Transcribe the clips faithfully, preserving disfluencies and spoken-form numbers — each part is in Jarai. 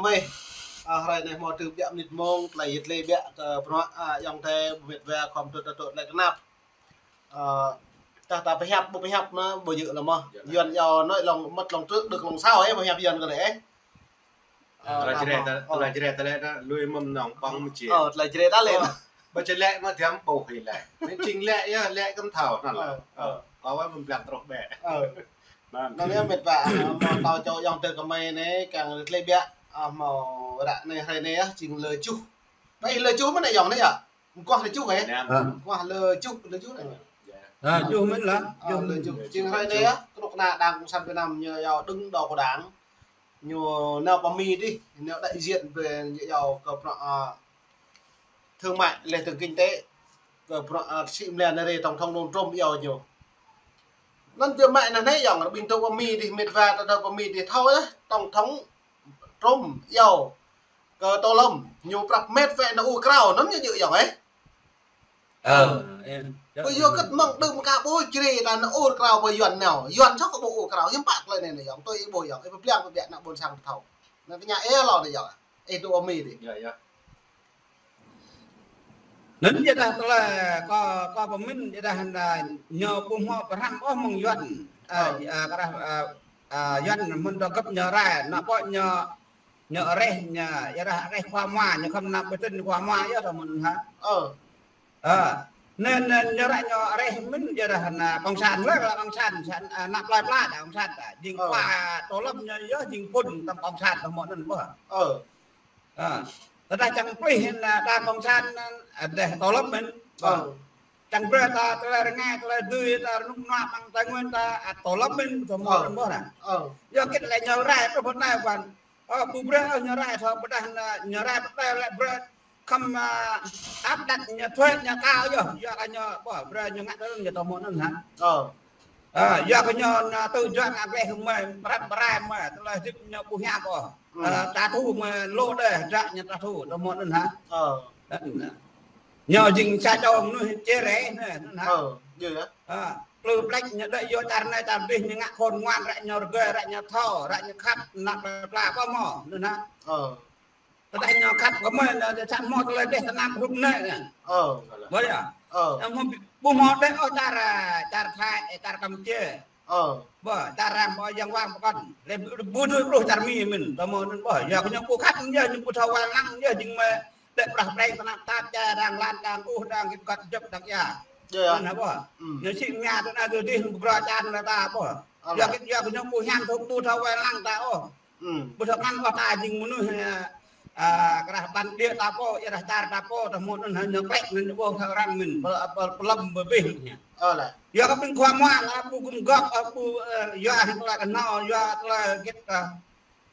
Ơi, à, hrơi anai hmâo tơbiă mơnit mông, tơlơi yit lĕ biă kơ bruă, à, ayŏng adơi, met wa khŏm tŭ tŭ tơlơi kơnăp. À, tah ta pơhiăp, ƀu pơhiăp anŭn, ƀu djơ̆ lĕ mơ̆n. Yuan yua anŭn lŏng mơ̆t lŏng trước, được lŏng sau, ơi, pơhiăp Yuan kơ lĕ, ơi. Ơ, tơlơi ta jreh mơ̆n, ta, ơ, tơlơi jreh ta lĕ ta, lui mơ̆n nong pơ̆ng mơ̆ či. Ơ, tơlơi jreh ta lĕ. Ơ, ƀu či lĕ mơ̆ diăm ƀu hĭ lĕ. Anŭn jing lĕ yơh, lĕ kơm thâo, anŭn. Ơ, ơ. Kâo wơ̆t mơ̆n ƀlŏr truh bĕ. Ơ. Anŭn. Anŭn yơh met wa, ơ, hmâo tơlơi čô ayŏng adơi kơ mơi anai, kiăng yit lĕ biă, ơ, hmâo ră anai hrơi anai yơh, jing lơ juh. Ƀai lơ juh mơ̆n anai ayŏng anai yơh. Mơguah lơ juh, ơi. Ơ. Mơguah lơ juh, lơ juh anai. Ơ, juh mơ̆n lah. Ơ, lơ juh. Jing hrơi anai yơh, kơnuk kơna Đảng Cộng sản Việt Nam ñu yua đứng đầu của Đảng. Ñu nao pơ Mi dih, nao đại diện về ñu yua kơ bruă, à, thương mại, leh dơ̆ng kinh tế, kơ bruă, à, sĭ mơ̆n anai rai Tổng thống Donald Trump yua ñu. Anŭn biă mă anai anai ayŏng, ƀing tŭ pơ Mi dih, met wa tŭ tŭ pơ Mi dih thâo yơh, Tổng thống Trump yua kơ Tô Lâm, ñu prăp met wa anŭn ur krao, anŭn ñu djơ̆ ayŏng, ơi. Ơ, ơ, ơ. Ƀu yua kơ mơ̆ng đưm ka ƀu jreh ta anŭn ur krao ƀu Yuan nao. Yuan soh kơ ƀu ur krao, hiư̆m pă tơlơi anai anai ayŏng, tui ih ƀuh ayŏng, ih pơblang pơbiă ană ƀôn sang thâo. Anŭn tơña ih lŏ anai ayŏng. Ih tŭ pơ Mi dih. Yơh, yơh. Anŭn yơh dah tơlơi kâo, kâo pơmĭn yơh dah anŭn ñu ƀu hmâo pơhrăm ôh mơ̆ng Yuan. Ơ, ơ, kơ rah, ơ, ơ, Yuan mơ̆n dŏ gơ̆p ñu rai, ană ƀô̆ ñu Ñu areh, ñu, yua dah areh khua mua, ñu khŏm nao pơtĭn khua mua yơh tơmơ̆n hă. Ơ. Ơ. Anŭn, anŭn, ñu ră ñu areh mơ̆n yua dah ană cộng sản lĕ, cộng sản, sản, ană plơi pla dah cộng sản dah. Jing khua Tô Lâm ñu yơh jing phŭn tơm cộng sản tơmơ̆n anŭn ƀơh. Ơ. Ơ. Tơdah čang plih ană đảng cộng sản anŭn, ơ, dêh Tô Lâm mơ̆n. Ơ. Čang brơi ta tơlơi rơngai, tơlơi dưi, ta rơnŭk rơnua ƀăng tài nguyên ta, ă, Tô Lâm mơ̆n, tơmơ̆n anŭn ƀơh dah. Ơ. Yua kơ lĕ ñu rai truh pơ anai ƀan. Ơ, ƀu brơi, ơ, ñu rai thâo ƀơdah, ơ, ñu rai pơtê lĕ brơi khŏm, ơ, áp đặt ñu thuế ñu cao yơh, yua kơ ñu, ƀô̆, brơi ñu ngă tơlơi ñu tơmơ̆n anŭn hă. Ơ. Ơ, yua kơ ñu, ơ, tơjuă ngă gleh kơ mơi, pơrăm pơrai mơi, tơlơi hơdip ñu ƀu hiam ôh. Ơ, ta thu mơi lŏ đơi, dră ñu ta thu, tơmơ̆n anŭn hă. Ơ. Anŭn. Ñu jing sa čô mơnuih čơrĕ anŭn hă. Ơ, djơ̆ yơh. Ơ, plư plĕč ñu đơi yua čar anai čar adih ñu ngă khôn ngoan ră ñu rơgơi, ră ñu thâo, ră ñu khăp, ană plơi pla ƀu hmâo, anŭn hă. Ơ. Tơdah ñu khăp kơ mơi, ñu sat hmâo tơlơi dêh tơnap hrup anai. Ơ. Ƀô̆ yơh. Ơ. Ñu hmâo ƀu hmâo đơi ôh čar, čar Thái, čar Campuchia. Ơ. Ƀô̆, čar arăng ƀu yang wang pơkŏn. Lĕ ƀu dưi truh čar Mi mơ̆n, tơmơ̆n anŭn ƀô̆. Yua kơ ñu ƀu khăp yơh, ñu ƀu thâo wai lăng yơh, jing mơi đĕ prah preng tơnap tap čar arăng lan arăng ôh, arăng git găt jŏp dak ia. Yơh, yơh. Anŭn hă ƀô̆. Ư. Ñu sĭ mơ̆ng tơnah dơ̆ dih, ƀu brơi čar anŭn ta ƀô̆. Ơ. Yua kơ, yua kơ ñu ƀu hiam thâo, ƀu thâo wai lăng ta ôh. Ư. Ƀu thâo kăn ôh ta jing mơnuih, ơ, ơ, kơ rah ƀan điê ta pô, yua dah čar ta pô, tơmơ̆n anŭn hă ñu klĕ anŭn ñu ƀơ̆ng thâo arăng mơ̆n, pơ-, pơ-, pơlŏm pơbih ñu. Ơ lĕ. Yua kơ ƀing khua mua, ơ, ƀu gum gŏp, ơ, ƀu, ơ, yua hĭ tơlơi kơhnâo, yua tơlơi git, ơ,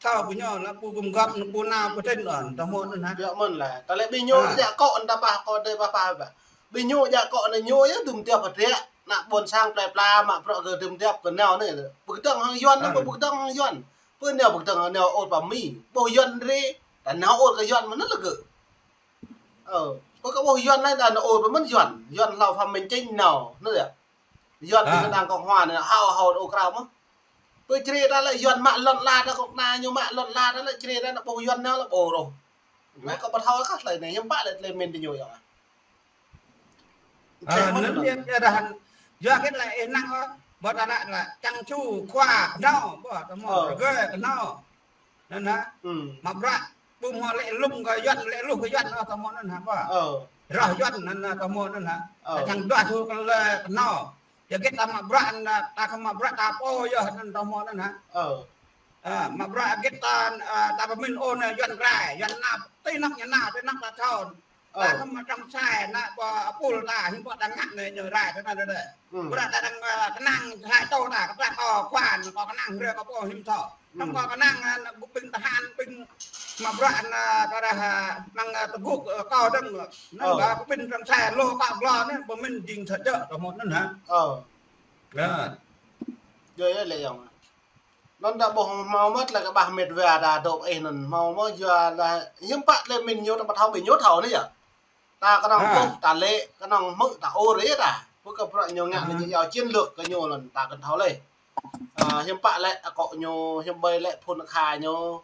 thâo ƀu ñu, lĕ ƀu gum gŏp, ƀu nao pơtĭn ôh, tơmơ̆n anŭn hă. Yua mơ̆n lĕ. Tơlơi ƀing ñu, ơ, ƀu djă akŏ anŭn ta ƀah, akŏ adơi ƀah pă ƀah. Ƀing ñu djă akŏ anŭn ñu yơh, dum tiap pơtrĕ, ană ƀôn sang plơi pla, mă bruă kơ dum tiap kơ nao anai. Pơkơdơ̆ng hăng Yuan, ơ, pơkơdơ̆ng hăng Yuan. Pơ nao pơkơdơ̆ng nao ur pơ Mi. Ƀô̆ Yuan rai, ta nao ur kơ Yuan mơ̆n lĕ gơ̆. Ơ, pơ kơ ƀô̆ Yuan anai ta nao ur pơ mơ̆n Yuan. Yuan hlâo Phạm Minh Chính nao, anŭn yơh. Yuan ƀing đảng Cộng hòa anai hao hao ur krao mơ̆n. Pơ čơrĕ ta lĕ Yuan mă lŏn la ta kŏ na ñu mă lŏn la ta lĕ čơrĕ ta nao ƀô̆ Yuan nao lĕ ƀô̆ rŏh. Anai kâo ƀu thâo kah tơlơi anai, hiư̆m pă lĕ tơlơi mĭn tơ ñu yơh. Ơ, anŭn yơh, yơh dah, yua kơ lĕ ih năng ôh, ƀô̆ ta lĕ, lĕ čang ču khua kơhnâo, ƀô̆, tơmơ̆n rơgơi kơhnâo. Anŭn hă? Ư. Mă bruă, ƀu hmâo lĕ lŭng kơ Yuan, lĕ luh kơ Yuan ôh, tơmơ̆n anŭn hă, ƀô̆. Ơ. Rŏh Yuan anŭn, tơmơ̆n anŭn hă. Ơ. Čang duah thu kơ lĕ kơhnâo. Yua kơ ta mă bruă anŭn, ta khŏm mă bruă ta pô yơh anŭn, tơmơ̆n anŭn hă. Ơ. Ơ, mă bruă git ta, ơ, ta pơmĭn ôh anai Yuan rai, Yuan nao, tui anŏ ñu nao, tui anŏ ta thâo. Ơ. Ta khŏm mă trŏng sai, ană ƀô̆ apul ta, hiư̆m pă ta ngă anai ñu rai, tui anai tui anai. Ư. Bruă ta arăng, ơ, kơnang sai tô ta, kơ ta kơ khua, kơ kơnang rai kơ pô hiư̆m thâo. Ư. Tơm kơ kơnang, ơ, ƀing tơhan, ƀing mă bruă anai, kơ dah, ơ, năng, ơ, tơgŭk, ơ, kâo dơ̆ng, năng, ơ, kơ ƀing trŏng sai, lŏ kơ glô anai, pơmĭn jing thâo djơ̆, tơmơ̆n anŭn hă. Ơ. Yơh. Yơh, yơh, lĕ ayŏng. Anŭn ta ƀuh hmâo mơ̆t lĕ kơ ƀah met wa ta dŏ ih anŭn hmâo mơ̆ yua lĕ hiư̆m pă tơlơi mĭn ñu ta ƀu thâo ƀing ñu thâo anai yơh. Ta kơnơ̆ng ƀuh, ta lĕ, kơnơ̆ng hmư̆, ta ur yơh ta. Pơ kơ bruă ñu ngă anai ñu yua chiến lược kơ ñu anŭn ta kơnơ̆ng thâo lĕ. Ơ, hiư̆m pă lĕ akŏ ñu, hiư̆m ƀơi lĕ phŭn akha ñu.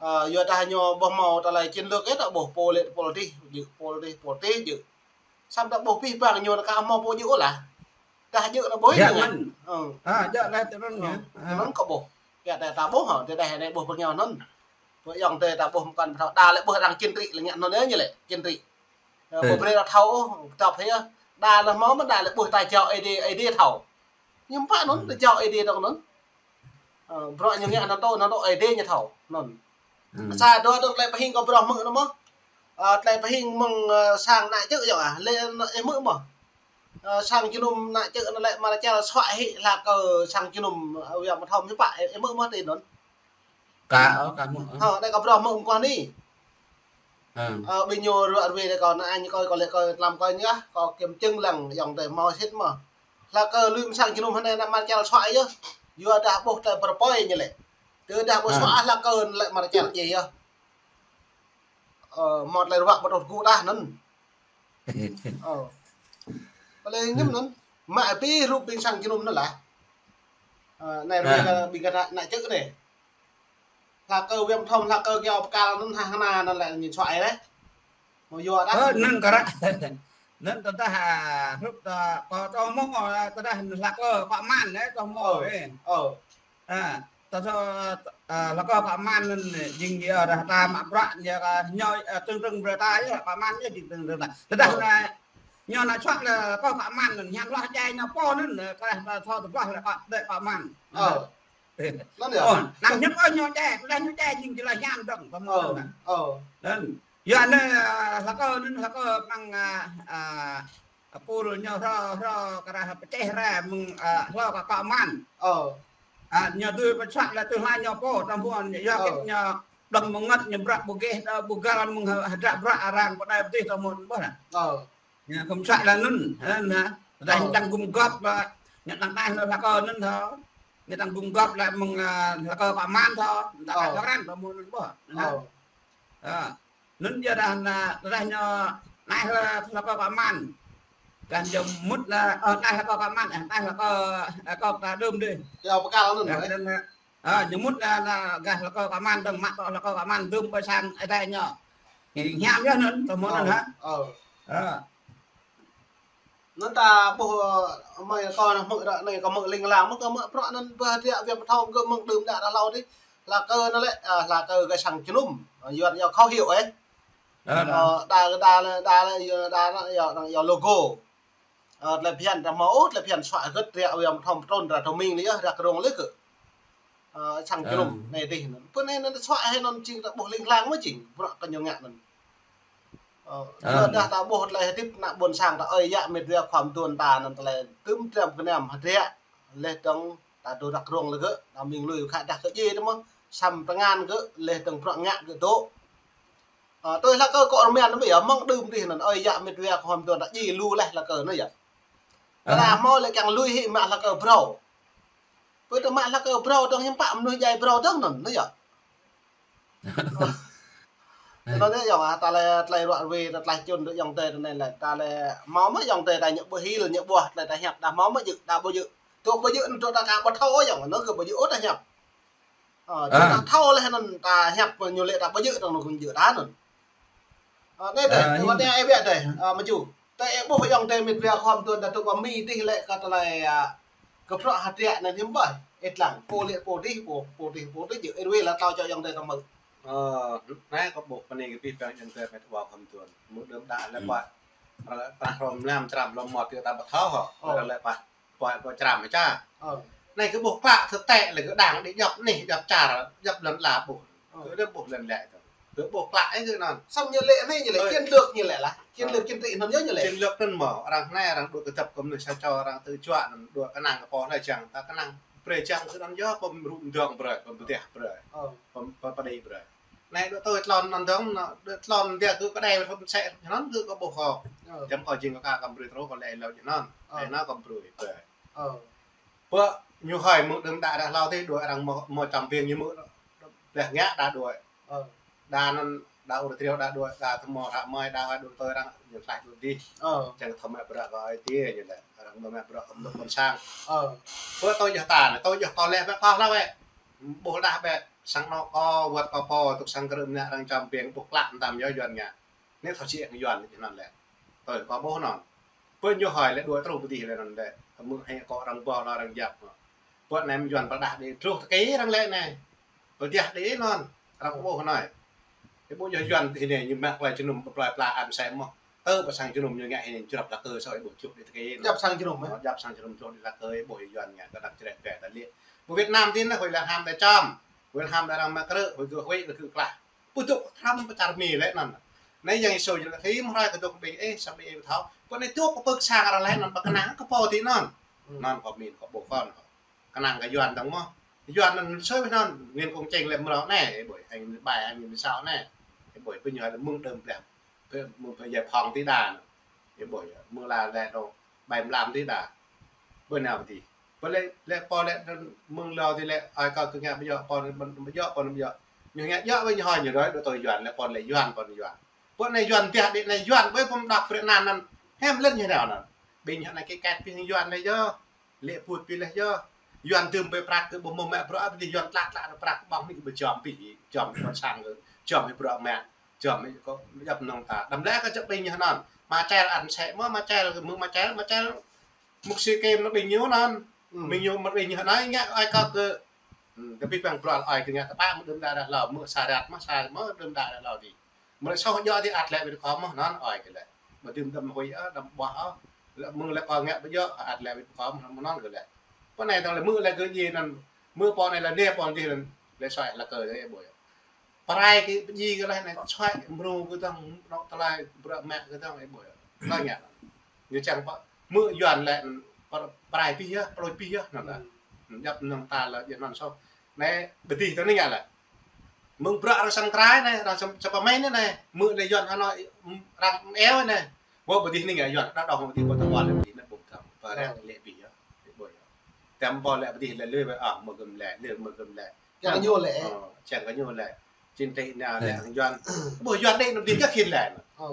Ơ, yua dah ñu ƀuh hmâo tơlơi chiến lược ih ta ƀuh pô lĕ pô tih, jĕ pô tih, pô tih jĕ. Samơ̆ ta ƀuh pih pang ñu ta ka hmâo pô jĕ ôh lah. Dah jĕ ta ƀuh ih jĕ. Ơ. Ơ, jĕ lah tơ anŭn. Ơ, tơ anŭn kơ ƀuh. Yua dah ta ƀuh hă, tơ dah anai ƀuh pơngiao anŭn. Pơ ayŏng adơi ta ƀuh mơkăn pơthâo đa lĕ ƀuh arăng chiến trị lĕ ngă anŭn yơh ñu lĕ, chiến trị. Ơ, pô brơi ta thâo ôh, tơp hĭ yơh. Đa lĕ hmâo mơ̆ đa lĕ ƀuh ta jao Ơi Adai, Ơi Adai thâo. Ñu pă anŭn, ta jao Ơi Adai dong anŭn. Ơ, bruă ñu ngă anŭn tơ, anŭn tơ Ơi Adai ñu thâo, anŭn. Sa dua dong tơlơi pơhing kơ bruă hmư̆ anŭn mơ̆n. Ơ, tơlơi pơhing mơ̆ng, ơ, sang ană čư̆ yơh ah, lĕ anŭn ih hmư̆ mơ̆n. Ơ, sang jơnum ană čư̆ anŭn lĕ Marcel suă hĭ hla kơ sang jơnum, ơ, Việt Nam thom hiư̆m pă, ih hmư̆ mơ̆n tin anŭn. Ka, ơ, ka hmư̆, ơ. Hơ, anai kâo bruă hmư̆ mơguah anai. Ơ, ƀing ñu ruă ruê anai kâo, ană ñu kâo, kâo lĕ kâo tlam kâo ñu ah, kâo kiểm chứng lăng ayŏng adơi hmâo sĭt mơ̆n. Hla kơ lui mơ̆ng sang jơnum anai ană Marcel suă yơh. Yua dah ƀuh tơlơi pơrơpơi ñu lĕ. Tơ dah ƀuh suă hla kơ lĕ Marcel djai yơh. Ơ, hmâo tơlơi ruă ƀu tŭ tơgŭ dah anŭn. Ơ. Tơlơi ñăm anŭn. Mă abih rup ƀing sang jơnum anŭn lah. Ơ, anai ruai kơ ƀing kơ ană čư̆ anai. Hla kơ Việt Nam thom, hla kơ kiao pơkal anŭn hă, hơna anŭn lĕ ñu suă ih lĕ. Hmâo yua dah. Ơ, anŭn kơ ră. Anŭn tơdah, ơ, hrup tơ, kâo tơ hmâo, ơ, tơdah hla kơ kơ Aman, ơ, tơ hmâo, ơ. Ơ. Ơ, tơ, tơ, ơ, hla kơ kơ Aman anŭn, jing yơh dah ta mă bruă, yơh kơ ñu, ơ, trưng trưng brơi ta yơh, kơ Aman yơh jing trưng trưng ta. Tơdah anai, ñu anai suă lĕ kơ kơ Aman anŭn, hiam hloh djai ñu pô anŭn, ơ, kơ dah ta thâo tơblah lĕ kơ, đĕ kơ Aman. Ơ. Anŭn yơh. Ơ, năng hiam ôh ñu djai, tơdah ñu djai jing jơlah hiam dong, tơ hmâo anŭn. Ơ. Anŭn. Yua anai, ơ, hla kơ anŭn, hla kơ mơ̆ng, ơ, ơ, Apul ñu hrŏ, hrŏ kơ ră pơčeh ră mơ̆ng, ơ, hlâo kơ kơ Aman. Ơ. Ơ, ñu dưi pơčoh lĕ tơlơi ñu pô, tơmpuan ñu yua kơ ñu đơ̆ng mơngăt ñu bruă ƀu gêh, ƀu găl mơ̆ng hơdră bruă arăng pơdai pơdih tơmpuan ƀuh anŭn. Ơ. Ñu kơ̆m čuă lĕ anŭn, anŭn hă. Dah ñu čang gum gŏp lĕ, ñu năng đaih lĕ hla kơ anŭn thâo. Ñu čang gum gŏp lĕ mơ̆ng, ơ, hla kơ kơ Aman thâo. Đaih lĕ kơ arăng tơmpuan anŭn ƀuh. Anŭn hă. Ơ. Anŭn yơh dah anai, tơdah ñu naih lĕ hla kơ kơ Aman. Gah ñu mŭt lĕ, ơ, naih hla kơ kơ Aman, ơ, naih hla kơ, ơ, kơ ta đưm dih. Kiao pơkal anŭn. Ơ, ñu mŭt lĕ, lĕ gah hla kơ kơ Aman dong, mă tŏ hla kơ kơ Aman đưm ƀơi sang Ơi Adai ñu. Hiam yơh anŭn, tơmpuan anŭn hă. Ơ. Ơ. Anŭn ta ƀuh, ơ, mơi kâo anai hmư̆ ră anai kâo hmư̆ ling lang mơ̆n kâo hmư̆ bruă anŭn ƀơi hơdră Việt Nam thom kơ mơ̆ng đưm đă dah hlâo dih. Hla kơ anŭn lĕ, ơ, hla kơ gah sang jơnum. Ơ, yua anŭn yơh khẩu hiệu ih. Ơ, đa, đa lĕ, đa lĕ, yua đa lĕ, yua, yua logo. Ơ, tơlơi phiăn ta hmâo ôh, tơlơi phiăn suă hơgĕt hơdră Việt Nam thom trŭn ta thâo mĭn lĕ yơh, rak rông lĕ kơ. Ơ, sang jơnum anai dih anŭn. Pơ anai anŭn suă hĭ anŭn jing ta ƀuh ling lang mơ̆n jing, bruă kơ ñu ngă anŭn. Ơ, yua dah ta ƀuh tơlơi hơdip ană ƀôn sang ta ơi yă mĕt wa khua mơduôn ta anŭn tơlơi tŭm triam kơnam hơdră. Laih dơ̆ng ta dŏ rak rông lĕ gơ̆, ta mĭn lui khă dah kơ djai tơ mơ̆n, săm tơngan gơ̆, laih dơ̆ng bruă ngă gơ̆ dŏ. Ơ, tui hla kơ kơ arăng mơ̆n yơh, mơ̆ng đưm dih anŭn, ơi yă mĕt wa khua mơduôn ta djai lu laih hla kơ anŭn yơh. Tơdah hmâo lĕ kiăng lui hĭ mă hla kơ phrâo. Pơ tơ mă hla kơ phrâo dong hiư̆m pă mơnuih djai phrâo dong anŭn, anŭn yơh. Anŭn yơh, yơh, ta lĕ, tơlơi ruă ruê, ta tơlơi čun, tơ ayŏng adơi, tơ anai lĕ, ta lĕ, hmâo mơ̆ ayŏng adơi, ta ñu ƀu hil, ñu ƀuh, tơlơi ta hiăp, ta hmâo mơ̆ djơ̆, ta ƀu djơ̆. Tŭ ƀu djơ̆, tŭ ta ka ƀu thâo, yơh, anŭn kơ ƀu djơ̆, ôh, ta hiăp. Ơ, tơdah thâo laih anŭn ta hiăp ñu lĕ ta ƀu djơ̆, tơnŭn kơ djơ̆ ta anŭn. Ơ, anai dih, ơ, tơwan anai ih ƀiă dih, ơ, mơ̆ ču. Tơ ih ƀuh ayŏng adơi mĕt wa khua mơduôn ta tŭ kơ Mi dih lĕ kơ tơlơi, ơ, kơ bruă hơdră anai hiư̆m pă. Ih lăng, pô lĕ pô dih, pô, pô dih, pô dih, djơ̆ ih ruai lă tao čô ayŏng adơi ta hmư̆. Ơ, anai kâo ƀuh pơ anai kơ pih pang ayŏng adơi mĕt wa khua mơduôn. Mơ̆ng đưm đă lĕ pă. Lĕ pă hrŏm mlam čram lŏm mơmŏt ta ƀu thâo hŏ. Ơ. Lĕ pă. Pơai pơčram mơča. Ơ. Anai kơ ƀuh klă thực tế lĕ kơ đang đi djŏp anih, djŏp čar, djŏp lŏn ala ƀuh. Ơ. Kơ đơ̆m ƀuh lŏn lĕ tơ. Kơ ƀuh klă ih kơ anŭn. Săm ñu lĕ anai ñu lĕ, ơ, chiến lược ñu lĕ lah. Chiến lược chính trị anŭn yơh ñu lĕ. Chiến lược anŭn mơ̆, arăng anai arăng dŏ kơdŏp kơ mơnuih sa čô arăng tơ čuă anŭn dŏ kơnang kơ pô lĕ čang, ta kơnang brơi čang kơ anŭn yơh, pơm rŭ mơdơ̆ng brơi, pơm pơdeh brơi. Ơ. Pơm, pơm pơdih brơi. Anai dŏ tui tlôn anŭn dơ̆ng, anŭn dŏ tlôn dih kơ kơđai pơm sĕ, anŭn kơ kơ ƀuh kơ. Ơ. Jăm kơ jing kơ ka kăm brơi truh kơ lĕ lŏ anŭn. Ơ. Anai anŭn kăm brơi brơi. Ơ. Pơ ñu hơi mơ̆ng đưm đă dah hlâo dih dua arăng mơ̆, mơ̆ čăm biêng ñu mơ̆ dah ngă dah dua. Ơ. Dah anŭn dah ur triu dah dua, dah tơmơ̆ dah mơi dah dua tui arăng ñu tlaih dua dih. Ơ. Čang tơmơ̆ bruă kơ ai tiê ñu lĕ, arăng mơ̆ mă bruă kơ mơ̆ ƀôn sang. Ơ. Pơ tui yơh ta anai, tui yơh kâo lĕ bĕ kâo hlâo bĕ. Ƀuh dah bĕ. Sang anŏ kâo, wơ̆t kâo pô, tŭk sang krư̆ mơnă arăng čăm ƀing ƀuh klă mơtam yơh Yuan ngă. Anai thâo či hăng Yuan anŭn lĕ. Tui kâo ƀuh anŭn. Pơ ñu hơi lĕ dua truh pơ adih lĕ anŭn lĕ. Mơ̆ hĕ kâo arăng ƀuh lŏ arăng yap. Pơ anai mơ̆ Yuan pơrơđah đĭ truh tơkê arăng lĕ anai. Pơrơđah đĭ anŭn. Arăng ƀuh anai. Ih ƀuh yơh Yuan tơ anai ñu mă klai jơnum pơplai pla ăn sĕ mơ̆. Tơ pơ sang jơnum ñu ngă anai jrăp la kơ soi ih ƀuh čuh đĭ tơkê. Jrăp sang jơnum, ơ? Jrăp sang jơnum čuh đĭ la kơ ih ƀuh Yuan ngă kơ anăp čreh bĕ ta lĕ. Pơ Việt Nam tih anai hơi lĕ ham ta čăm. Hơi lĕ ham ta arăng mă krư̆, hơi gơ̆ hơi gơ̆ klah. Pơdŏk pơtrăm pơčar mi lĕ anŭn. Anai Yang Yêsu jing lĕ hĭ mơ̆ hrơi kơ dŏ ƀing ih, samơ̆ ih ƀu thâo. Pơ anai dŏ pơ pơ sang arăng lĕ anŭn, pơ kơnang kơ pô tih anŭn. Anŭn kâo min kâo ƀuh kâo anŭn. Kơnang kơ Yuan dơ̆ng mơ̆. Yuan anŭn sui ƀơi anŭn, Nguyễn Công Trình lĕ mrâo anai, ih ƀuh, hai nghìn mười bảy, hai nghìn mười sáu anai. Ih ƀuh, pơ ñu hơi lĕ mơ̆ng đưm ƀlĕ. Pơ, mơ̆ng pơ Giải Phóng tih đa anŭn. Ih ƀuh yơh, mơ̆ng la lĕ dŏ ƀai mlam tih đa. Ƀơi anai pơ adih. Pơ lĕ, lĕ pô lĕ anŭn mơ̆ng lâo tih lĕ, ơi kâo kơ ngă ƀu djơ̆ pô anŭn, ƀu djơ̆ pô anŭn ƀu djơ̆. Ñu ngă djơ̆ ƀơi ñu hơi ñu đuaĭ, đuaĭ tui Yuan lĕ pô lĕ Yuan, pô anŭn Yuan. Pơ anai Yuan tih đĭ anai Yuan, ƀơi pô đăp Việt Nam anŭn. Hiam lĕ ñu đao anŭn. Ƀing ñu anai kĕ kĕt ƀing Yuan lĕ yơh. Lĕ put pi lĕ yơh. Yuan dưm ƀơi prăk kơ ƀu mơ̆ mă bruă, ƀơi adih Yuan tlă tlă prăk ƀơ̆ng anai kơ ƀu jom pi, jom Yuan sang kơ, jom hĭ bruă mă, jom hĭ kơ, jăp nŏng ta. Đăm lĕ kơ čăp ƀing ñu anŭn. Mă čel ăn sĕ mơ̆, mă čel kơ mơ̆ mă čel, mă čel. Mục sư kêm anŭn ƀing ñu anŭn. Ƀing ñu mă ƀing ñu anŭn ngă ơi kâo kơ. Tơpĭ păng bruă ơi kơ ngă tơpă mơ̆ đưm đă đah lâo, mơ̆ sa rơ̆t mơ̆ sa mơ̆ đưm đă đah lâo dih. Mơ̆ lĕ soh djơ̆ dih ăt lĕ ƀing kâo mơ̆ anŭn ơi kơ lĕ. Ƀu dưm đăm huĭ ơ, đăm ƀuah ơ. Lĕ mơ̆ng lĕ kâo ngă ƀu djơ̆ ăt lĕ ƀing kâo mơ̆ anŭn kơ lĕ. Pơ anai tơ̆ng lĕ mơ̆ lĕ kơ djai anŭn. Mơ̆ pô anai lĕ anai pô dih anŭn. Lĕ soi la kơ dih ƀuh yơh. Prai kơ djai kơ lĕ anai soi mrô kơ dơ̆ng anŏ tơlơi bruă mă kơ dơ̆ng ih ƀuh yơh. Kâo ngă. Ñu čang pơ mơ̆ Yuan lĕ pơ-, prai pi yơh, plơi pi yơh anŭn lĕ. Jăp nŏng ta lĕ jơ̆ anŭn soh. Anai pơ adih tơ anai ngă lĕ. Mơ̆ng bruă arăng săm krai anai, arăng săm, săm pơmĭn anai, mơ̆ lĕ Yuan Hà Nội, arăng eo anai. Ƀuh pơ adih anai ngă Yuan, đa đong pơ adih pơ tơwal lĕ pơ adih anŭn ƀu thâo. Pơ rĕ lĕ pi yơh, ih ƀuh yơh. Tơm ƀuh lĕ pơ adih lĕ lui ƀơi ah, mơ̆ gơ̆m lĕ, lui mơ̆ gơ̆m lĕ. Čang ñu lĕ. Ơ, čang kơ ñu lĕ. Čin tih anai lĕ, Yuan. Ƀuh Yuan đĭ anŭn adih kơ khĭn lĕ. Ơ.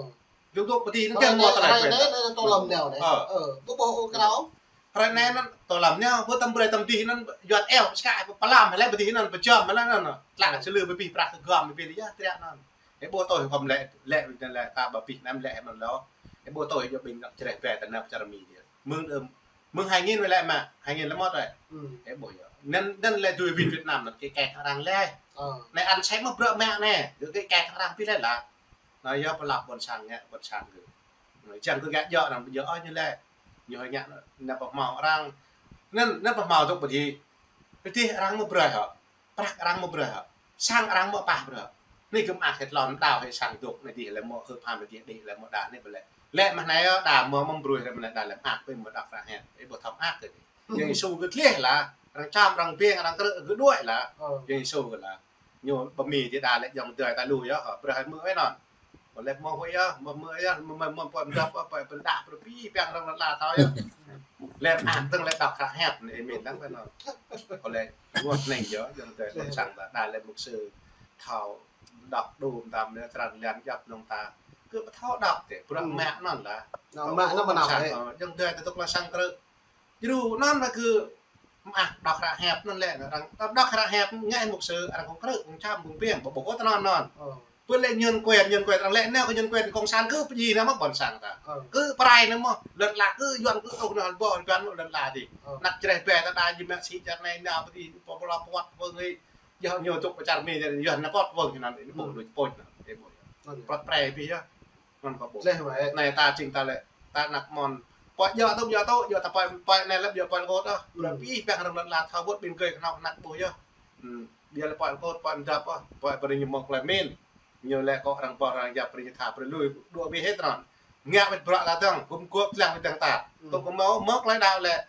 Dŏ dŏ pơ adih anŭn kiăng mơ̆ tơlơi ƀuh. Anai, anai, anai, tơlơi mơneo anai. Ơ. Ơ, ƀuh ƀuh ôh krao. Hrơi anai anŭn tơlơi mơneo, ƀuh tơm brơi tơm adih anŭn, Yuan eo, pơskă, pơlam, lĕ pơ adih anŭn, pơjăm, lĕ anŭn. Tlă sơlư pơpih prăk kơ gom, pơpih lĕ yơh, triă anŭn. Ih ƀuh tui hŏm lĕ, lĕ, lĕ, ta ƀu pih anăm lĕ, anŭn lâo. Ih ƀuh tui yơh ƀing anăp čreh ƀĕ ta anăp čar mi dih. Mơ̆ng, ơ, mơ̆ng hai nghìn lĕ mă, hai nghìn lĕ mơ̆t ơi. Ih ƀuh yơh. Anŭn, anŭn lĕ dui ƀing Việt Nam anŭn kĕ kĕt arăng lĕ. Anai ăn sĕ mơ̆ bruă mă anai, kĕ kĕt arăng pi lĕ lah. Anai yơh pơlap ƀôn sang ngă, ƀôn sang kơ. Anai čang kơ ngă djơ̆ arăng, djơ̆ ôh ñu lĕ. Ñu hơi ngă anai pơhmâo arăng. Anŭn, anŭn pơhmâo dŏ pơ adih. Pơ adih arăng mơ̆ brơi hŏ. Prăk arăng mơ̆ brơi hŏ. Sang arăng mơ̆ pah brơi hŏ. Anai gơ̆m ah hĕt lŏn đao hĕ sang dŏ anai dih lĕ mơ̆ hưp ham adih đĭ lĕ mơ̆ đa anai ƀu lĕ. Lĕ mơ̆ anai yơh đa mơ̆ mơ̆ brơi lĕ mơ̆ anai đa lĕ ah ƀơi mơ̆ đa prăk hĕt. Ih ƀuh thâo ah kơ. Yang Yêsu gơ̆ tleh lah. Arăng čăm arăng ƀing arăng krư̆ gơ̆ đuaĭ lah. Yang Yêsu gơ̆ lah. Ñu pơmĭn dih đa lĕ ayŏng adơi ta lu yơh, brơi mơ̆ wĕ anŭn. Ƀu lĕ mơ̆ huĭ yơh, mơ̆ mơ̆ yơh, mơ̆ mơ̆ mơ̆ pơm dăp, pơm pơdah, pơm pih, pơm rơ̆ng lĕ la thâo yơh. Lĕ ah dơ̆ng lĕ đŏk hră hiăp anai, ih mĭn dơ̆ng wĕ anŭn. Kâo lĕ, ngŏt anai yơh, ayŏng adơi ƀôn sang ta, đa lĕ mục sư thâo đŏk đưm tam lĕ, krăn lĕ djăp nŏng ta. Kơ ƀu thâo đŏk tĕ, bruă mă anŭn lah. Mă anŭn mơ̆ nao, ơ, ayŏng adơi ta dŏ lăng sang krư̆. Djru anŭn lĕ kơ mơak đŏk hră hiăp anŭn lĕ, arăng đŏk hră hiăp ngă mục sư, arăng kông krư̆, kông čăm, kông ƀing, ƀu ƀuh ôh tơ anŭn anŭn. Ơ. Pơ lĕ nhân quyền, nhân quyền, arăng lĕ nao kơ nhân quyền cộng sản kơ pơjing anŭn mơ̆ ƀôn sang ta. Ơ. Kơ prai anŭn mơ̆, lŏn la kơ Yuan kơ ôh anŭn ƀu Yuan mơ̆ lŏn la dih. Ơ. Anăp čreh ƀĕ ta đa jing mă sĭ čar anai nao pơ adih pô ƀu la pơwăt pơwơng ih. Yơh ñu dŏ pơ čar mi, yơh anŭn pơwăt pơwơng anŭn, ih ƀuh đuaĭ pôč anŭn, ih ƀuh. Ơ. Prăk prai pih yơh. Anŭn kâo ƀuh. Leh wai. Anai ta čing ta lĕ, ta anăp mơ̆n. Pơjing tơ̆, pơjing tơ̆, yua ta pơjing, pơjing anai lĕ, yua pơjing kơt ah. Hmm. Pơjing pih păng arăng lŏn la thâo ƀuh ƀing gơ̆ kơnơ̆ng anăp ƀuh yơh. Hmm. Ƀiă lĕ pơjing kơt, pơjing dăp ah. Pơjing pơjing ñu mơ̆ klai min. Ñu lĕ kơ arăng ƀuh arăng yap pơjing tha pơjing lui. Dua ƀing hĕt anŭn. Ngă wĕt bruă ta dơ̆ng, gum gŏp lăng wĕt dơ̆ng ta. Hmm. Tơl kơ mơ̆, mơ̆ klai đao lĕ.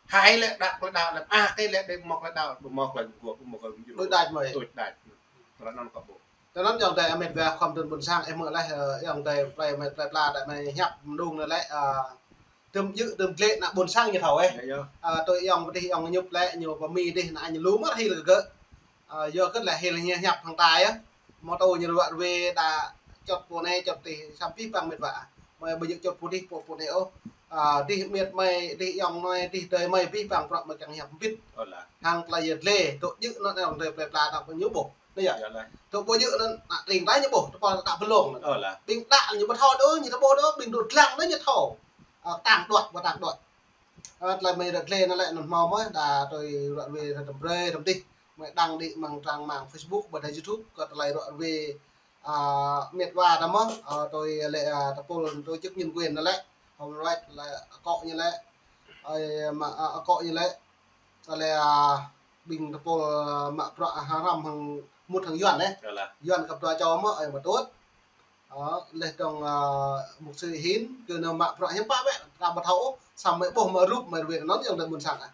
Hai lĕ đăk klai đao lĕ. Ah, kơ lĕ đe mơ̆ klai đao, mơ̆ klai gum gŏp, mơ̆ klai gum gŏp. Đuaĭ đač mơ̆. Đuaĭ đač. Tơlơi anŭn kâo ƀuh. Tơlơi anŭn ayŏng adơi met wa khŏm tơ̆n ƀôn sang, ih mơ̆ leh, ơ, ayŏng adơi plei mơi plei pla đa mơi hiăp mơđung anai lĕ, ơ, tơ̆m djơ̆ tơ̆m glĕ ană ƀôn sang ñu thâo, ơ. Yơh, yơh. Ơ, tui ayŏng pơ adih ayŏng Ñŭp lĕ, ñu pơ Mi adih ană ñu lu mơ̆ hil kơ gơ̆. Ơ, yua kơ lĕ hil ñu hiăp hăng ta yơh. Mơ̆ tơ̆ ñu ruă ruê đa čŏt pô anai, čŏt adih, samơ̆ pih păng met wa. Mơi ƀu djơ̆ čŏt pô adih, pô, pô anai ôh. Ơ, dih met mơi, dih yŏng nui, dih dơi mơi, bih bang prăk mơi kiăng hiăp mbĭt. Hăng tơlơi yơh lĕ, tŭ jư̆ nŭn yŏng dơi plơi pla ta pơñu ƀuh. Nă yơh. Tŭ ƀuh jư̆ nŭn, nă tring ta ñu ƀuh, tơpă ta pơlông. Ƀing đa ñu ƀu thâo đôč, ñu tơƀuh đôč, ƀing dŏ lăng đôč ñu thâo. Ơ, tang đuaĭ, ƀu tang đuaĭ. Ơ, tơlơi mơi rơt lĕ nă lĕ nŭn hmâo mơi, đa tui ră ruai ră tơm brơi, tơm dih. Mơi đăng đĭ mơ̆ng trang mạng Facebook, ƀôdah YouTube, kơ tơlơi ră ruai, ơ, met wa ta mơ̆, ơ, tui lĕ, ơ, tơpul tổ chức nhân quyền nă lĕ, Human Rights lĕ, akŏ ñu lĕ, ơ, mă, ơ, akŏ ñu lĕ, tơlơi, ơ, ƀing tơpul, ơ, mă bruă hrăm hăng mŭt hăng Yuan lĕ. Yuan kăp dua čô mơ̆, ơ, mă tŭt. Ơ, leh dong, ơ, mục sư Hin, kơ nơ mă bruă hiưm pă wĕ, ta ƀu thâo ôh, samơ̆ mơi ƀuh mă rup mơi ruai nŭn yŏng dơi ƀôn sang ah.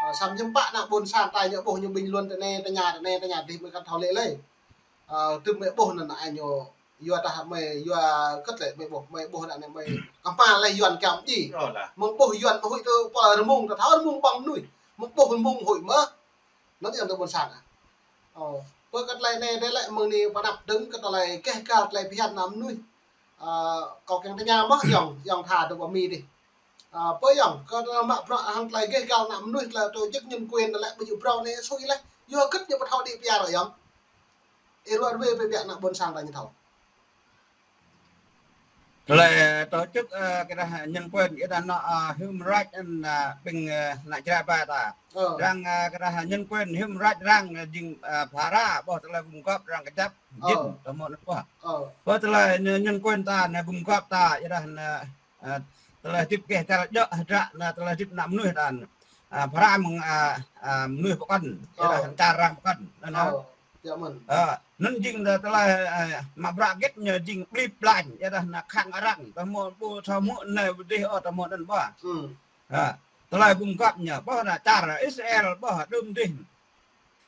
Ơ, samơ̆ hiưm pă nă ƀôn sang ta ñu ƀuh ñu bình luận tơ anai, tơ ña, tơ anai, tơ ña, dih mơi kăn thâo lĕ lơi. Ơ, tơm mơi ƀuh nŭn ai ñu, yua dah mơi, yua kơt lĕ mơi ƀuh, mơi ƀuh nă anai mơi, kăm pă lĕ Yuan kiăng ji. Mơ̆ng ƀuh Yuan mơi huĭ tơ pơ rơmung, ta thâo rơmung ƀơ̆ng mơnuih. Mơ̆ng ƀuh rơmung huĭ mơ̆. Nŭn yŏng dơi ƀôn sang ah. Ơ, pơ kơ tơlơi anai dih lĕ mơ̆ng anai pơnăp dơ̆ng kơ tơlơi geh gal tơlơi phiăn nă mơnuih. Ơ, kâo kiăng tơña mơ̆ yŏng, yŏng tha dŏ ƀơi Mi dih. Ơ, pơ yŏng, kơ tơlơi mă bruă hăng tơlơi geh gal nă mơnuih tơlơi tổ chức nhân quyền lĕ ƀu djơ̆ brâo anai sui leh. Yua kơt ñu ƀu thâo đĭ pia ră yŏng. Ih ră ruai pơ biă nă ƀôn sang ta ñu thâo. Tơlơi tổ chức, ơ, kơ dah nhân quyền, kơ dah nă, ơ, human rights, ơ, ƀing, ơ, nă jra ba ta. Ơ. Arăng, ơ, kơ dah nhân quyền, human rights arăng, ơ, jing, ơ, phara, ƀuh tơlơi gum gŏp arăng kơjăp, jin, tơmŏ nă ƀuh. Ơ. Ƀuh tơlơi nhân, nhân quyền ta, nă gum gŏp ta, kơ dah nă, ơ, tơlơi hơdip geh gal djơ̆, hơdră, nă tơlơi hơdip nă mơnuih ta. Ơ, phara mơ̆ng, ơ, ơ, mơnuih pơkŏn, kơ dah čar arăng pơkŏn, nă nă. Ơ. Ơ, nŭn jing tơlơi, ơ, mă bruă git ñu jing blip blan, yua dah nă khăng arăng, tơmŏ ƀu thâo mŭt anai ƀu dih ôh tơmŏ nŭn ƀuh. Ơ, tơlơi gum gŏp ñu, ƀuh nă čar Israel, ƀuh đưm dih.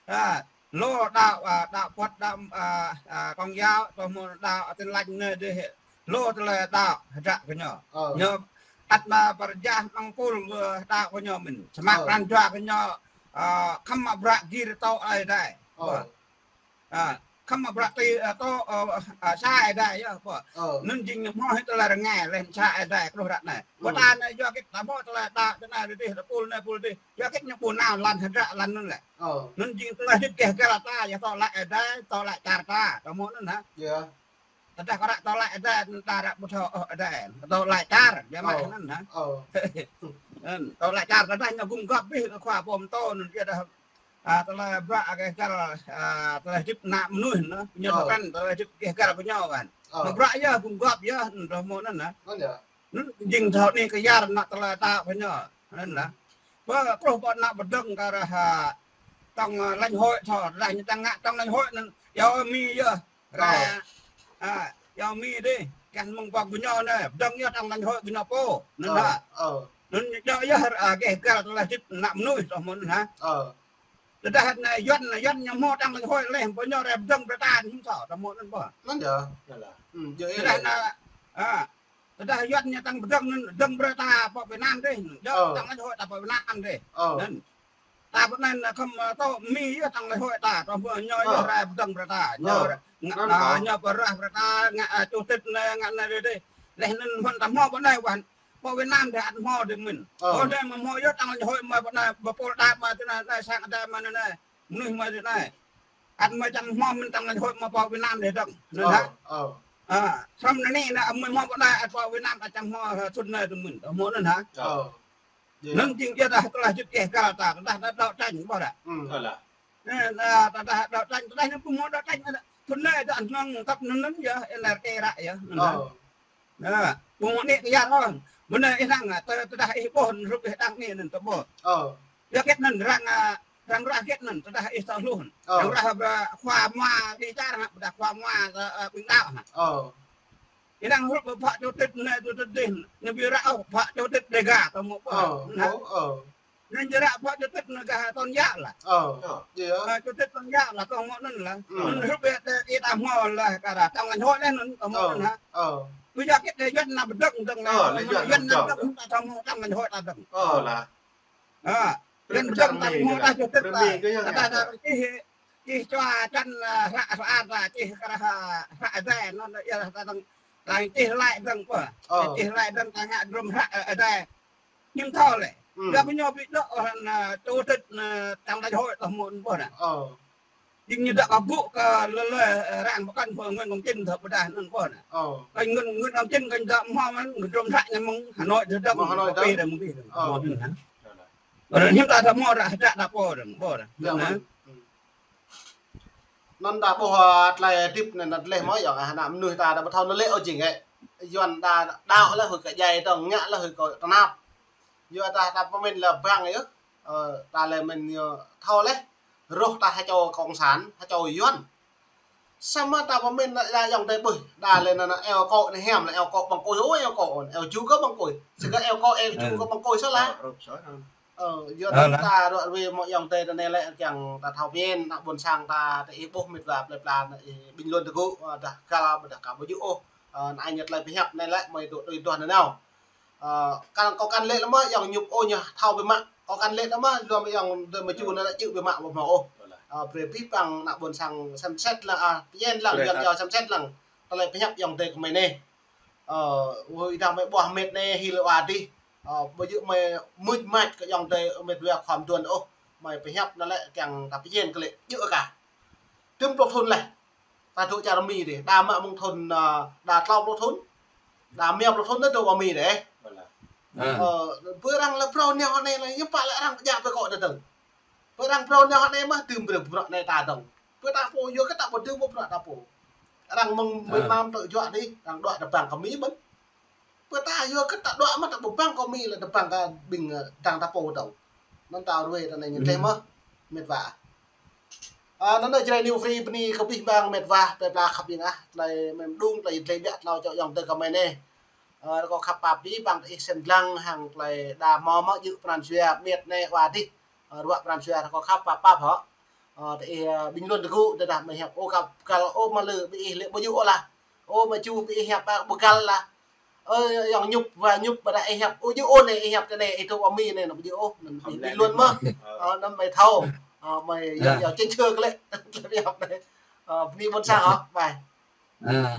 Ơ, lu đaŏ, ơ, đaŏ Phật, đaŏ, ơ, ơ, Công giáo, tơmŏ đaŏ Tin Lành anai dih, lu tơlơi đaŏ hơdră kơ ñu. Ñu ăt mă pơrơjah mơ̆ng pul kơ đaŏ kơ ñu mơ̆n. Samơ̆ pran jua kơ ñu, ơ, khăm mă bruă gir tŏ ai dai. Ơ, khăm mă bruă ti, ơ, tŏ, ơ, ơ, sa ai dai yơh, ƀuh. Nŭn jing ñu mơ̆ hĭ tơlơi rơngai, leh sa ai dai, kruh ră anai. Ƀuh ta anai yua kơ ta mơ̆ tơlơi ta, tơlơi dih, tơpul anai, pul dih. Yua kơ ñu ƀu nao lăn hơdră lăn nŭn lĕ. Nŭn jing tơlơi hơdip geh gal ta, yua tŏ lăi ai dai, tŏ lăi čar ta, tơmŏ nŭn hă. Tơdah kơ ră tŏ lăi ai dai, ta ră ƀu thâo ôh ai dai. Tŏ lăi čar, biă mă nŭn hă. Tŏ lăi čar, tơdah ñu gum gŏp bih, kơ khua pô mơtô nŭn, yua dah ơ, tơlơi bruă geh gal, ơ, tơlơi hơdip nă mơnuih nă, ñu pơkŏn tơlơi hơdip geh gal kơ ñu kăn. Mă bruă yơh, gum gŏp yơh, nŭn tơmŏ nŭn nă. Nŭn jing thâo anai kơ yar nă tơlơi đaŏ kơ ñu, nŭn nă. Ƀơ kruh ƀơ nă pơdơ̆ng kơ ră hă, tŏng, ơ, lãnh hội thâo, ră ñu tơngă tŏng lãnh hội nŭn, yua Mi yơh, ră, ơ, yua Mi dih, kiăng mơ̆ng pŏk gơñu nă, pơdơ̆ng yơh tŏng lãnh hội gơñu pô, nŭn nă. Nŭn yơh, yơh, ơ, geh gal tơlơi hơdip nă mơnuih tơmŏ nŭn hă. Tơdah nă Yuan, nă Yuan ñu hmâo tŏng lãnh hội leh, ƀuh ñu rai pơdơ̆ng brơi ta ñu thâo, tơmŏ nŭn ƀuh. Tơdah nă, ơ, tơdah Yuan ñu tŏng pơdơ̆ng nŭn, dơ̆ng brơi ta pơ Việt Nam dih, dơ̆ng tŏng lãnh hội ta pơ Việt Nam dih. Nŭn. Ta pơ anai nă khăm, ơ, tŏ Mi yơh tŏng lãnh hội ta, tơdah ƀuh ñu yơh rai pơdơ̆ng brơi ta, ñu, ơ, ñu pơrah brơi ta, ngă, ơ, chủ tịch nă, ngă nă dih dih. Leh nŭn hmâo ta hmâo pơ anai wăn. Pơ Việt Nam dih ăt hmâo dih mơ̆n. Ơ, dih mơ̆ hmâo yơh tŏng lãnh hội mơi pơ anai, ƀơi Pôl Đa mơi tơ anai, anai sang adai mơi anai, mơnuih mơi tơ anai. Ăt mơi čang hmâo mơ̆n tŏng lãnh hội mơi pơ Việt Nam dih dơ̆ng. Nŭn hă? Ơ, samơ̆ anai nă mơi hmâo pơ anai, ăt pơ Việt Nam ăt čang hmâo, ơ, thŭn anai dih mơ̆n. Tơmŏ nŭn hă? Nŭn jing yua dah tơlơi hơdip geh gal ta, tơdah ta đấu tranh ƀuh ră. Nă, tơdah đấu tranh, tơdah ñu ƀu hmâo đấu tranh, thŭn anai ta ăn nong tăp nŭn nŭn yơh, N R T ră yơh, nŭn. Nă, ƀu hmâo anai kơ yar ôh. Mơ̆ anai ih năng, tơ-, tơdah ih ƀuh, rup ih đăng anai nŭn tơ ƀuh. Yua kơ nŭn arăng, ơ, arăng ră kơ nŭn, tơdah ih thâo hluh. Arăng ră, ơ, khua mua đi čar hă, ƀôdah khua mua, ơ, ơ, ƀing đaŏ hă. Ih năng rup ƀơi phó chủ tịch anai, chủ tịch dih, ñu ƀu ră ôh, phó chủ tịch Đêga, tơmŏ ƀuh. Nă. Nŭn jing ră phó chủ tịch nă gah tôn giáo lah. Ơ, chủ tịch tôn giáo lah, tơmŏ nŭn lah. Nŭn rup ƀơi ta, ih ta hmâo lah, kơ ră tŏng lãnh hội leh nŭn, tơmŏ nŭn hă. Ƀu djơ̆ kơ Yuan nă pơdơ̆ng dơ̆ng lah, Yuan nă pơdơ̆ng ta tơmŏ tŏng lãnh hội ta dơ̆ng. Ơ, Yuan pơdơ̆ng ta hmâo ta chủ tịch lah. Ta, ta, ta, čih, čih čua čăn, ơ, hră, hră, ta čih kơ ră, hră adai, nŭn, yua ta tŏng Tang čih laĭ dơ̆ng pơ. Ơ. Čih laĭ dơ̆ng tang ngă drôm hră, ơ, adai. Hiư̆m thâo lĕ. Hmm. Gah pơ ñu ƀu dŏ, ơ, na, chủ tịch, na, tang đač hơi tơh mơ̆n pơ na. Ơ. Jing ñu dŏ kơ ƀu kơ lơ lơ, ơ, arăng pơkŏn pơ Nguyễn Công Chinh thâo pơdah anŭn pơ na. Ơ. Kơ Nguyễn, Nguyễn Công Chinh kơ dŏ mơ̆ mơ̆n, ngă drôm hră ñu mơ̆ng Hà Nội dŏ dŏ. Mơ̆ng Hà Nội dŏ. Pơ pơ dŏ mơ̆ng pơ. Ơ. Mơ̆n na. Ơ, hiư̆m ta thâo mơ̆ ră, ră đa pơ dŏ, pơ dŏ. Ơ, mơ̆n. Hmm. Anŭn ta ƀuh, ơ, tơlơi hơdip anai, anŭn tơlơi mơ̆ yơh, ană mơnuih ta ƀu thâo nao lĕ ôh jing ĕ. Yuan ta đaŏ lĕ hơi kơ djai dơ̆ng, ngă lĕ hơi kơ tơnap. Yua ta, ta pơmĭn lĕ bang yơh, ơ, ta lĕ mĭn yơh thâo lĕ. Rŏh ta hơčâo cộng sản, hơčâo Yuan. Samơ̆ ta pơmĭn lĕ đa ayŏng adơi ƀuh, đa lĕ anŭn, anŭn eo kŏ anai hiam lĕ eo kŏ ƀăng kôi, ơ, eo kŏ, eo ju kơ ƀăng kôi. Sĭt kơ eo kŏ, eo ju kơ ƀăng kôi soh lah. Ơ, yua anŭn ta ră ruai mơ̆ ayŏng adơi ta anai lĕ kiăng ta thâo pơmĭn, ană ƀôn sang ta, ta ih ƀuh mĕt wa plơi pla, ta ih bình luận tơgŭ, ơ, dah găl, ƀôdah ka ƀu djơ̆ ôh, ơ, anai ñu tơlơi pơhiăp anai lĕ, mơi tŭ tui duah nanao. Ơ, kăn, kâo kăn lĕ lăm mơ̆ ayŏng Nhŭp ôh ñu thâo biă mă, kâo kăn lĕ lăm mơ̆, lăm ayŏng adơi mơ̆ ču anai lĕ ču biă mă ƀu hmâo ôh. Ơ, brơi abih bang ană ƀôn sang sem set lăng, ơ, pơmĭn lăng, Yuan yơh sem set lăng, tơlơi pơhiăp ayŏng adơi kơ mơi anai. Ơ, ơi, dah mơi ƀuh mĕt anai hil wa dih. Ơ, ƀu djơ̆ mơi mưč mač kơ ayŏng adơi mĕt wa khŏm duôn ôh. Mơi pơhiăp anŭn lĕ kiăng ta pơjing kơ lĕ djơ̆ kah. Tơm pluh thŭn leh. Ta dŏ čar Mi dih. Đa mă mơ̆ng thŭn, ơ, đa klâo pluh thŭn. Đa rơma pluh thŭn ta dŏ Mi dih. Ơ, pơ arăng lĕ phrâo nao anai lĕ, hiư̆m pă lĕ arăng pơjăp pơ kŏ ta dơ̆ng. Pơ arăng phrâo nao anai mơ̆ tơm brơi bruă anai ta dơ̆ng. Pơ ta pô yua kơ ta ƀu tŭ pơ bruă ta pô. Arăng mơ̆ng Việt Nam tơjuă dih, arăng đuaĭ tơƀang kơ Mi mơ̆n. Pơ ta yua kơ ta đuaĭ mơ̆ ta ƀu tơƀang kơ Mi lĕ tơƀang kơ ƀing, ơ, dang ta pô dơ̆ng. Anŭn ta ruai ta anai ñu tơlơi mơ̆, mĕt wa. Ơ, anŭn Jrai New Free bơni kơ abih bang mĕt wa, plơi pla khăp ƀing ah, tơlơi mơ̆ng đung, tơlơi tơlơi biă tlâo čô ayŏng adơi kơ mơi anai. Ơ, rơkâo khăp pap abih bang ta ih sem lăng hăng tơlơi đa mơ̆ mơ̆ djơ̆ pran jua mĕt anai wa dih. Ơ, ruă pran jua rơkâo khăp pap pap hŏ. Ơ, ta ih, ơ, bình luận tơgŭ, tơdah mơi hiăp ôh kăp găl ôh mă lơ ƀing ih lĕ ƀu djơ̆ ôh lah. Ôh mă ču ƀing ih hiăp ƀu găl lah. Ơ, ayŏng Nhŭp wa Nhŭp ƀôdah ih hiăp ôh djơ̆ ôh anai, ih hiăp tơ anai, ih tŭ wa Mi anai, anŭn ƀu djơ̆ ôh. Anŭn ƀing bình luận mơ̆. Ơ, anŭn mơi thâo. Ơ, mơi yua, yua chính xác lĕ. Tơlơi hiăp anai. Ơ, bơni ƀôn sang hŏ. Bye. Ơ.